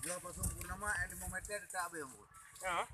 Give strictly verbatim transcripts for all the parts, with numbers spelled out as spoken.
Dua pasang purnama, eh, lima meter tak habis, Bang. Ya.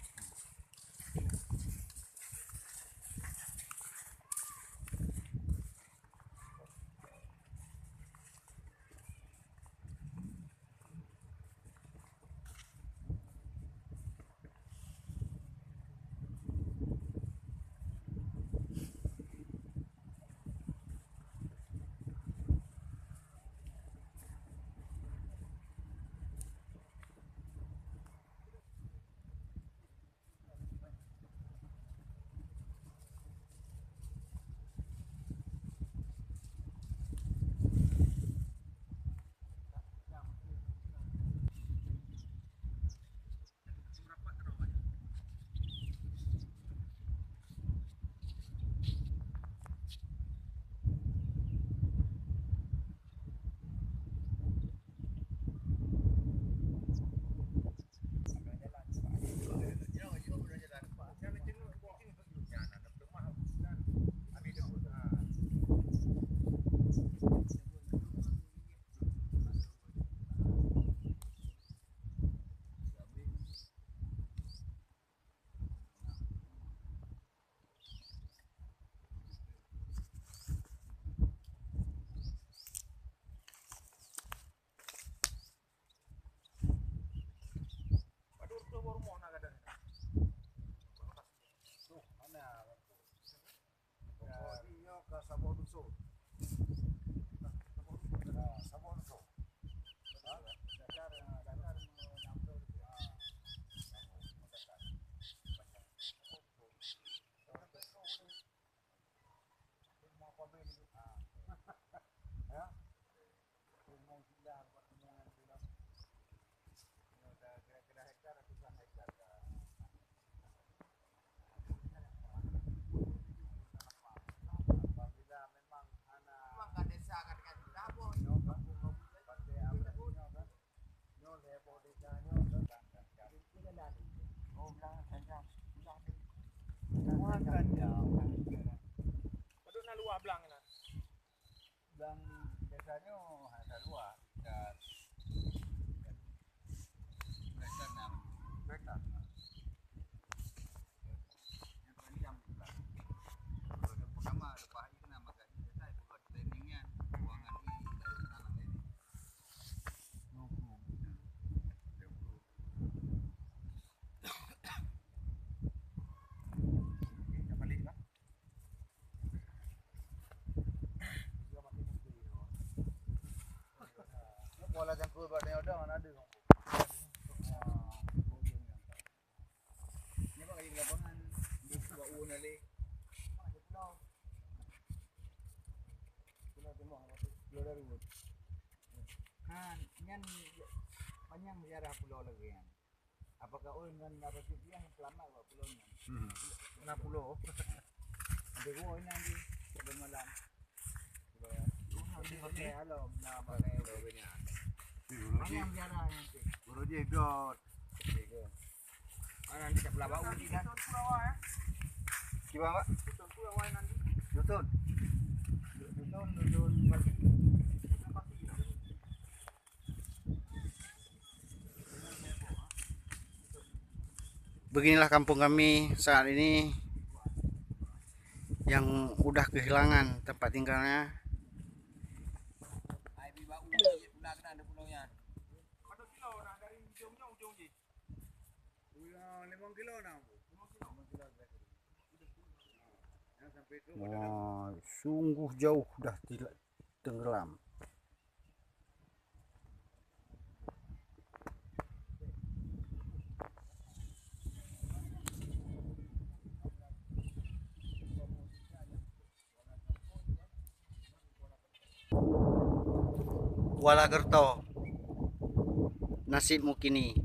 Tuh, mana? Pokok jih nyoe ka saboh dusun. Ha, saboh dusun. Ha? Dakar, dakar, dakar. Ya? Padum na luwah blang na? Blang biasa nyoe hana luwah, sekitar dua hektar enam. Dua hektar. Yang panjang blang. Pertama lepas hari kena makan. Kuala Cangkul bak Dayah Odong na deuh. Nyoe bak di lapangan, di bak uun alé. Pulo Darul. Ha, nyan panyang sejarah pulo lagèe nyan. Apakah oh nyan apa tu dia yang selamat bak pulo nyan? Hmm. Kena pulo. Ada gua ini nanti bermalam. Di hotel. Di hotel. Alam, nah, pakai. Mana yang biara nanti? Guru je dot. Mana nanti tak pelabau ni kan? Kiban, Pak? Dusun. Dusun, dusun pati. Beginilah kampung kami saat ini yang udah kehilangan tempat tinggalnya. Wah, sungguh jauh dah tila-, tenggelam. Kuala Gerto, nasib mukini.